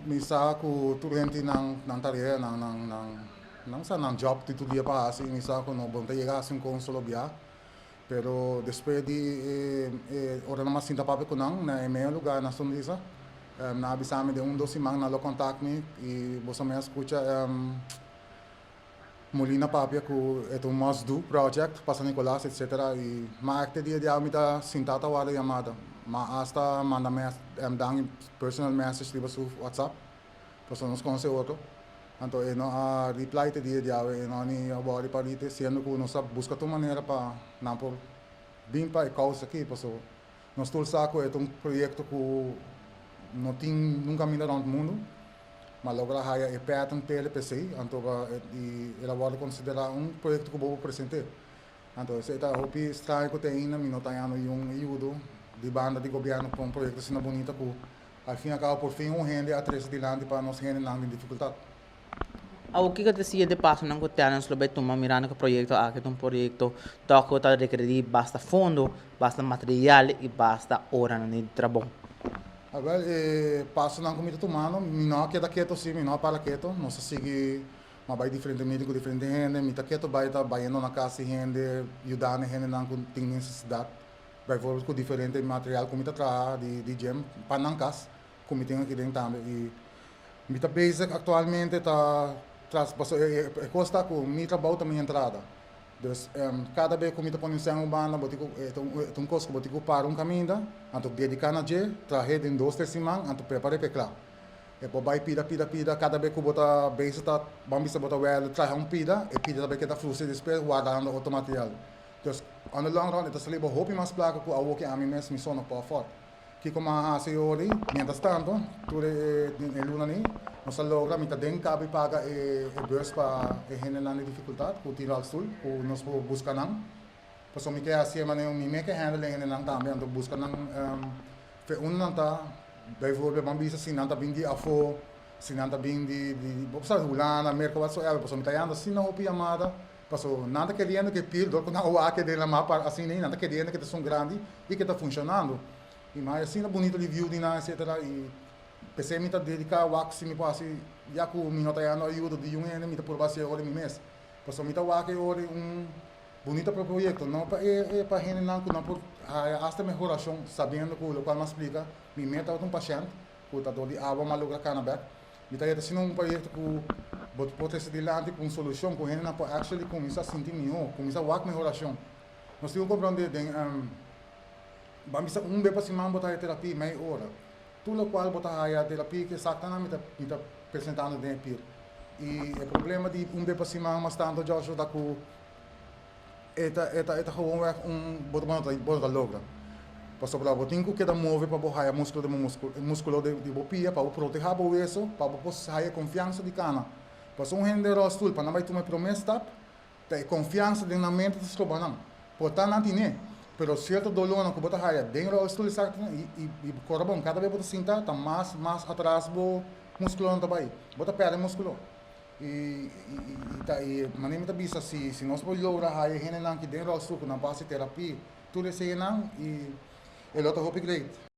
Mi sa ku tur hende nan nan tarea, nan nan nan nan sa nan job di tur dia pa hasi, mi sa ku no bo no ta yega hasi un kon solo bia, pero despues di e e ora nan a sinta papia ku nan na e medio lugar na Sonrisa, nan a bisa mi den un dos siman nan lo contact mi i boso mi a skucha Molina papia ku e ta un must do project pa San Nicolas etc. I ma ek te dia di awe mi ta sinta ta warda yamada. Ma asta manda Dan personal message riba su WhatsApp pasobra nos conoce otro. Anto e no a reply te dia di awe, e no a ni a worry pa rite siendo ku nos a buska tur manera pa nan por bin pa e causa aki pasobra nos tur sa ku e ta un proyecto ku no tin nunca minda rond mundo. Ma logra haya e patent p'e p'esei, anto pa i el a wòrdu konsiderá un proyekto ku bo por present'é. Anto esei ta hopi straño ku te ainda mi no ta hañando yun ayudo di banda di gobièrnu pa un proyekto asina bunita ku al fin i al kabo por fin un hende a trese dilanti pa nos hendenan den difikultat. Awor kiko ta e siguiente pasonan ku Terrence lo bai tuma mirando ku e proyekto aki ta un proyekto tòg ku ta rekerí basta fondo, basta material i basta oranan di trabou? Awel, e pasonan ku mi ta tumando, mi no a keda keto si, mi no a para keto. Nos a sigui, mi a bai diferente meeting ku diferente hende. Mi ta keto bai ta bayendo na kas di hende, yudando e hendenan ku tin nesesidat. Bijvoorbeeld ku diferente material ku mi ta traha di gym pa nan kas, ku mi tin aki den tambe. I mi ta bezig aktualmente ta tras, pasobra e kos ta ku mi trabou ta mi entrada. Dus kada be ku mi ta pone un sèn un banda bo tin ku e ta un kos ku bo tin ku para un kaminda, anto dediká na dje, trah'é den dos tres siman, anto prepar'é pa e kla. E por bai pida pida pida, kada be ku bo ta bezig ta ban bisa bo ta wèlde traha un pida, e pida ta bai keda frustra despues wardando otro material. Dus on the long run e ta sali bo hopi mas plaka ku awor ku ami mes mi so no por afòrt. Kiko mi a hasi ori? Mientras tanto, tur e luna ni, nos a logra, mi ta den caba y paga e bus pa e hendenan di dificultad cu tin rolstoel, cu nos por busca nan. Pasobra mi ke haci e manera, mi me ke handle e hendenan tambe, anto busca nan fe unda nan ta, bijvoorbeeld ban bisa si nan ta bin di afo, si nan ta bin di, bo sa, Hulanda, Merca, whatsoever, pasobra mi ta yanda asina hopi yamada, Paso nan ta keriendo ke pil dor ku nan wak den lamá pa asina ei nan ta keriendo ke ta esun grandi i ke ta funshonando. I mai asina bunito review di nan etcetera i p'esei mi ta dediká wak si mi por hasi ya ku mi no ta yando ayuda di yun hende mi ta purba hasi e ora mi mes. Paso mi ta wak e ora un bunito proyekto no pa e pa hendenan ku nan por haya asta mehorashon sabiendo ku lokual mi a splika mi meta tabata un pashènt ku ta dor di awa mi a logra kana bèk. Mi ta yeta asina un proyecto cu bo por trece dilanti cu un solucion cu hendenan por actually cuminsa sinti miho, cuminsa wak mehoracion. Nos tin cu comprende den ban bisa un be pa siman bo ta haya terapia mei ora. Tur locual bo ta haya terapia cu exactanan mi ta mi ta presentando den e pir. Y e problema di un be pa siman mas tanto Joshua ta cu e ta e ta e ta gewoonweg un bo ta bo no ta logra pasobra bo tin ku keda move pa bo haya muskulo den bo muskulo muskulo di bo pia pa bo proteha bo weso pa bo por haya konfiansa di kana pasobra un hende den rolstoel pa nan bai tuma e prome stap ta e konfiansa den nan mente ta stroba nan por ta nan tine pero sierto dolornan ku bo ta haya den rolstoel esaki i i kora bon kada bes bo ta sinta ta mas mas atras bo muskulonan ta bai bo ta perde muskulo. I ta e manera mi ta bisa si si nos por logra haya hendenan ki den rolstoel ku nan por hasi terapia tur eseinan i e lo ta hopi great.